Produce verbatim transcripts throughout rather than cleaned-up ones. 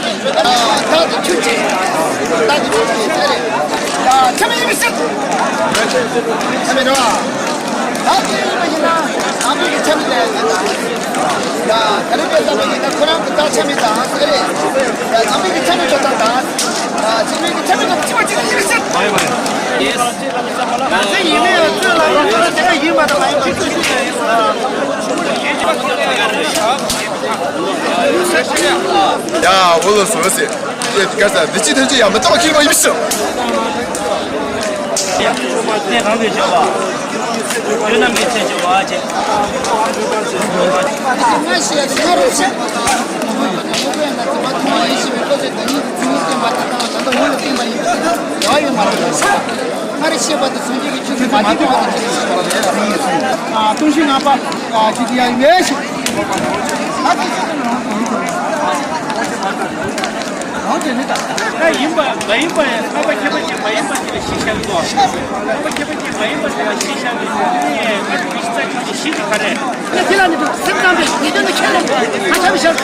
ད་དེ་ཆུ་ཆེ། ད་དེ་ཆུ་ཆེ་ཟེར་རེད། ཡ་ཆ་མེད་ཡིན་མི་སྲིད། ཆ་མེད་རེད་བ། ད་དེ་ཡིན་པ་ཡིན་ན་ནང་པའི་གི་ཆ་མེད་ལས་ཟེར་ད། ཡ་ད་རེས་པའི་ལྟ་བུ་ཡིན་ན་ཁོ་རང་གི་ད་ཆ་མེད་ད་ཟེར་རེད། ཡ་ནང་པའི་གི་ཆ་མེད་ཆོག་ད་ད། ཡ་ཆ་མེད་གི་ཆ་མེད་ད་ཅི་མ་ཅི་ད་ཡིན་མི་སྲིད། ང་ཚོ་ཡིན་ནའི་ཡང་ཚོད་ལ་ང་ཚོ་ལ་དེ་ག་ཡིན་མ་གཏོགས་མ་ཡིན་པ་ཅི་ཚོད་ཅི་ཡིན། ཡ་འོ་ལོ་སོ་སེ། ཡ་ག་ས་འདི་ཅི་ཐོན་ཅི་ཡ་མི་ཏོག་ཁྱི་མ་ཡིན་ཤོ། ཚེ་གང་དུ་བཞག་པ། བསོད་ནམས་ཀྱི་ཚེ་བཞག་པ་ཅེས། ང་ཤེས་ང་རུ་ཤེས། ང་ཚོ་མ་ཐུན་མོང་ཡེ་ཤེས་པའི་བློ་ཆེན་བདག་ཉིད་ཀྱི་ཚུལ་ཁྲིམས་བསྟེན་པ་དེ་དང་ད་ལྟ་འོག་ལ་བསྟན་པ་ཡིན། ཡག་ཡོད་མ་རེད། སྔར་བཤད་པ་དེ་སངས་རྒྱས་ཀྱི་ཆོས་ཀྱི་མ་བསྟན་པ་དེ་ཆོས་ཀྱི་ཆོས་ཀྱི་ཆོས་ཀྱི་ཨ་སྟོང་བཞི་ལྔ་པ་ཨ་ཅི་དེ་ཡང་ཡོད་ཞིག་ཨ་ཏི་ཤི་ཏི་ནང་དུ་ཡོད་དོ། རང་དེ་ནི་ད་ད་ཡིན་པ་མ་ཡིན་པ་ལྷག་པ་ཁྱད་པར་ཅན་མ་ཡིན་པ་དེ་ལ་གཞི་བཞག་གི་འདུག་ལྷག་པ་ཁྱད་པར་ཅན་མ་ཡིན་པ་དེ་ལ་གཞི་བཞག་གི་འདུག་ཨ་ནི་ཨ་ཏི་ཤི་ཏི་ཁྱོད་ཀྱི་གཞི་དེ་ག་རེད། ཡ་དེ་ལ་ནི་འདུག་སེམས་ཙམ་པས་ངེས་དོན་དུ་ཁས་ལེན་མ་ཁྱབ་ཤར།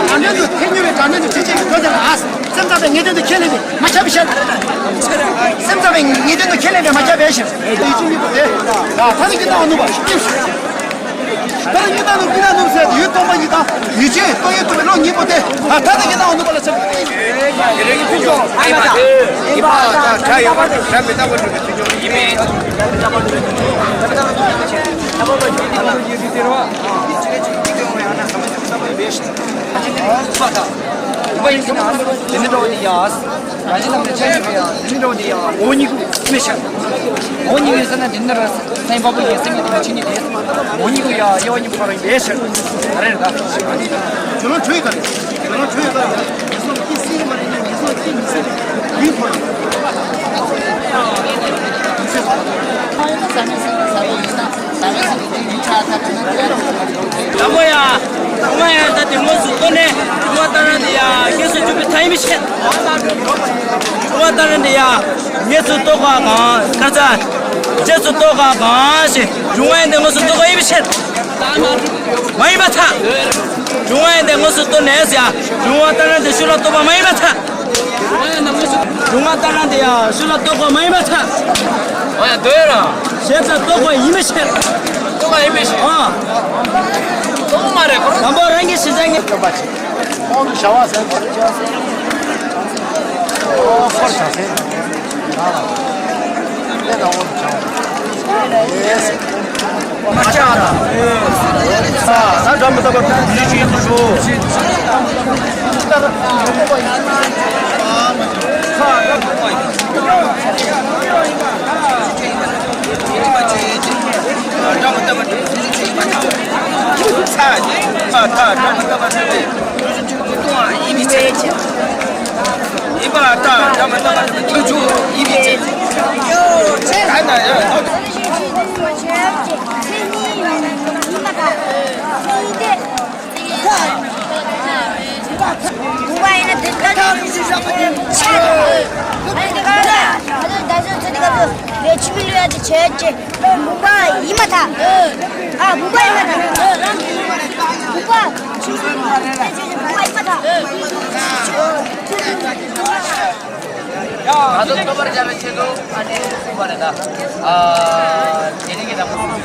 དྲང་དོན་དུ་ཐལ་འགྱུར་བའི་དྲང་དོན་དུ་དྲན་བྱེད་ཀྱི་དོན་དེ་ལ་ཨ། སེམས་ཙམ་པས་ངེས་དོན་དུ་ཁས་ལེན་པས་མ་ཁྱབ་པའི་ཕྱིར། སེམས་ཙམ་པས་ངེས་དོན་དུ་ཁས་ལེན་པས་མ་ཁྱབ་པའི་ཕྱིར། ཡིད་ཆེས་གཉིས་པོ་དེ། ད་ནི་ཀུན་ཏུ་ནུབ་པ། ད་ནི་ཀུན་ཏུ་ནུབ་ཀུན་ཏུ་ནུབ་ཟེར་ཡུལ་སྟོང་པ་ཉིད་དང་ཡུལ་ཅན་སྟོང་ཉིད་རྟོགས་པའི་བློ་གཉིས་པོ་དེ། ད་ནི་ཀུན་ཏུ་ནུབ་པ་ལ་སེམས། ཡིན་པ་དང་བྱ་ཡོད་པ་དང་བྱ་མི་རྟག་པ་སྒྲུབ་པའི་ཚུལ་སྦྱོང་ཡིན་པས། དེ་ནི་འགྲོ་བ་ནི་ཡ། རང་བཞིན་ལམ་ནས་ཆ་ཡོད་པ་ཡ། དེ་ནི་འགྲོ་བ་ནི་ཡ། འོ་ཉིད་ཀུན་མི་ཤར། འོ་ཉིད་ཀུན་ཟེར་ན་འདི་ནི་ར་སེམས་པ་པོ་ཡིན་སེམས་ཉིད་དང་ཆོས་ཉིད་དེ། འོ་ཉིད་ཀུན་ཡ་དབྱེ་བ་གཉིས་པོ་ཁོ་རང་ཡིན་པའི་ཕྱིར། ཨ་རེ་རེད་ད། ཁྱོད་རང་ཆོས་ཡིན་ད་རེད། ཁྱོད་རང་ཆོས་ཡིན་ད་རེད། ངན་སོང་སྐྱེ་སྲིད་ཡིན་པ་རེད་ན་ངན་སོང་སྐྱེ་མི་སྲིད་རེད། ཡིན་ཁོ་རང་། དང་པོ་ཡ། ང་ཡང་ད་དེ་དངོས་སུ་བསྟོད་ནས་ང་ལྟར་དེ་ཡ་རྗེས་སུ་འཇུག་པའི་མཐའ་ཡིན་པའི་ཕྱིར། ང་ལྟར་དེ་ཡ་རྗེས་སུ་རྟོགས་པ་གང་ཁར་ཚ། རྗེས་སུ་རྟོགས་པ་གང་ཞིག་འབྱུང་བ་ཡིན་ཏེ་དངོས་སུ་རྟོགས་པ་ཡིན་པའི་ཕྱིར། མ་ཡིན་པར་ཐལ། འབྱུང་བ་ཡིན་ཏེ་དངོས་སུ་རྟོགས་ནས་ཡ་འབྱུང་བ་ལྟར་དེ་ཤུགས་ལ་རྟོགས་པ་མ་ཡིན་པར་ཐལ། འབྱུང་བ་ལྟར་དེ་ཡ་ཤུགས་ལ་རྟོགས་པ་མ་ཡིན་པར་ཐལ། ཨོ་ཡ་འདོད་ར། ཞེས་པ་རྟོགས་པ་ཡིན་པའི་ཕྱིར། རྟོགས་པ་ཡིན་པའི་ཕྱིར། ཨ། རྟོགས་མ་རེད་ཁོ་རང་། དང་པོ་རང་གི་གཞི་རྩ་ངེས། ཁོང་གི་བྱ་བ་ཟེར་བ། ཨོ་ཁོར་བྱ་ཟེར། ལས་དང་འོག་ཏུ་བྱ་བ། ཡེས། མ་ཆགས་ན། ས། ད་སྒྲ་མི་རྟག་པར་ཐུག་གི་ཆོས་ཅན་དུ་འགྲོ། ལྟར་མི་རྟག་པ་ཡིན། ས། སྒྲ་མི་རྟག་པ་ཡིན། སྒྲ་མི་རྟག་པར་ཐུག་གི་ཆོས་ཅན་དུ་འགྲོ། ས། ས། སྒྲ་མི་རྟག་པར་ཐུག་གི་ཡིན་པ་ལྟར་སྒྲ་མི་རྟག་པར་ཐུག་གི་ཆོས་ཅན་ཡིན་པའི་ཕྱིར། ག་ན་ཡང་། བུམ་པ་ཡིན་ན་དེ་ལྟར་ཆགས་འདུག་ཨ་ནི་དེ་ག་ལ་ད་གཟོད་ཚེ་འདི་ག་ཚོད་ལས་ཆུ་མི་ལུས་ཡ་དེ་བྱས་རྗེས་བུམ་པ་ཡིན་མ་ཐག་ཨ་བུམ་པ་ཡིན་མ་ཐག་བུམ་པ་བུམ་པ་ཡིན་མ་ཐག་ང་ཚོ་ཐོབ་པར་བྱ་བའི་ཆེད་དུ་ཨ་ནི་གསུངས་པ་རེད་ད། ཨ་དེ་རིང་གི་ནང་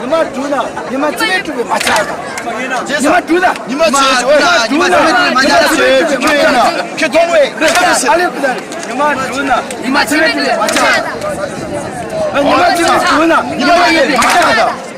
ཉི་མ་དྲུག་ན་ཉི་མ་རྩིས་མེད་དྲུག་པའི་མ་ཆག་དང་། ཉི་མ་དྲུག་ན་ཉི་མ་ཆེ་ཆེ་ཉི་མ་དྲུག་ན་ཉི་མ་རྩིས་མེད་དྲུག་པའི་མ་ཆག་དང་། ཁྱེད་མཐོང་བས་ཁ་ཏོ་ཟེར། ཉི་མ་དྲུག་ན་ཉི་མ་རྩིས་མེད་དྲུག་པའི་མ་ཆག་དང་། ཉི་མ་རྩིས་མེད་དྲུག་ན་ཉི་མ་ཡོད་པའི་མ་ཆག་དང་།